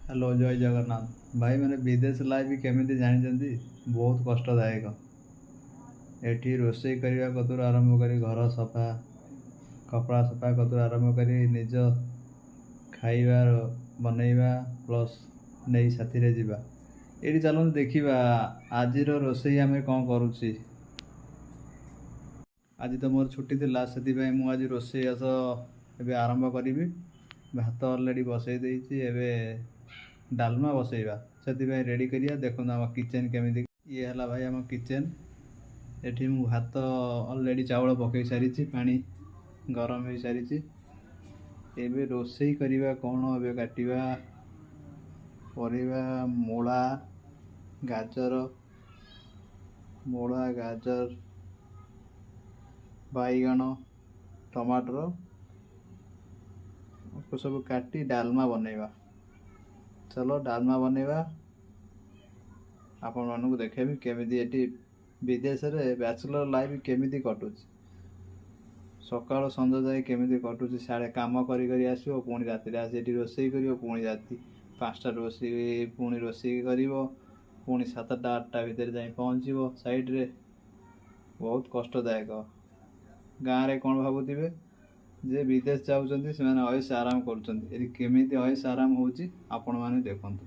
Hello, ଜୟ ଜଗନ୍ନାଥ ଭାଇମାନେ। ବିଦେଶ life କେମିତି ଜାଣିଛନ୍ତି? ବହୁତ କଷ୍ଟଦାୟକ। ଏଠି ରୋଷେଇ କରିବା କତୁରୁ ଆରମ୍ଭ କରି, ଘର ସଫା, କପଡ଼ା ସଫା କତୁରୁ ଆରମ୍ଭ କରି, ନିଜ ଖାଇବା ବନେଇବା ପ୍ଲସ୍ ନେଇ ସାଥିରେ ଯିବା। ଏଇଠି ଚାଲନ୍ତୁ ଦେଖିବା ଆଜିର ରୋଷେଇ ଆମେ କ'ଣ କରୁଛି। ଆଜି ତ ମୋର ଛୁଟି ଥିଲା, ସେଥିପାଇଁ ମୁଁ ଆଜି ରୋଷେଇବାସ ଏବେ ଆରମ୍ଭ କରିବି। ଭାତ ଅଲରେଡ଼ି ବସେଇ ଦେଇଛି, ଏବେ ଡାଲମା ବସେଇବା, ସେଥିପାଇଁ ରେଡ଼ି କରିବା। ଦେଖନ୍ତୁ ଆମ କିଚେନ୍ କେମିତି। ଇଏ ହେଲା ଭାଇ ଆମ କିଚେନ୍। ଏଠି ମୁଁ ଭାତ ଅଲରେଡ଼ି ଚାଉଳ ପକାଇ ସାରିଛି, ପାଣି ଗରମ ହେଇସାରିଛି। ଏବେ ରୋଷେଇ କରିବା କ'ଣ? ଏବେ କାଟିବା ପରିବା, ମୂଳା, ଗାଜର, ମୂଳା, ଗାଜର, ବାଇଗଣ, ଟମାଟର ଆକୁ ସବୁ କାଟି ଡାଲମା ବନେଇବା। ଚାଲ ଡାଲମା ବନେଇବା। ଆପଣମାନଙ୍କୁ ଦେଖେଇବି କେମିତି ଏଠି ବିଦେଶରେ ବ୍ୟାଚଲର ଲାଇଫ୍ କେମିତି କଟୁଛି, ସକାଳୁ ସଞ୍ଜ ଯାଏ କେମିତି କଟୁଛି। ସିଆଡ଼େ କାମ କରି କରି ଆସିବ, ପୁଣି ରାତିରେ ଆସି ଏଠି ରୋଷେଇ କରିବ, ପୁଣି ରାତି 5ଟାରୁ ବସିକି ପୁଣି ରୋଷେଇ କରିବ, ପୁଣି 7ଟା 8ଟା ଭିତରେ ଯାଇ ପହଞ୍ଚିବ ସାଇଡ଼ରେ। ବହୁତ କଷ୍ଟଦାୟକ। ଗାଁରେ କ'ଣ ଭାବୁଥିବେ ଯେ ବିଦେଶ ଯାଉଛନ୍ତି ସେମାନେ ଅୟସ ଆରାମ କରୁଛନ୍ତି। ଏଠି କେମିତି ଅୟସ ଆରାମ ହେଉଛି, ଆପଣମାନେ ଦେଖନ୍ତୁ।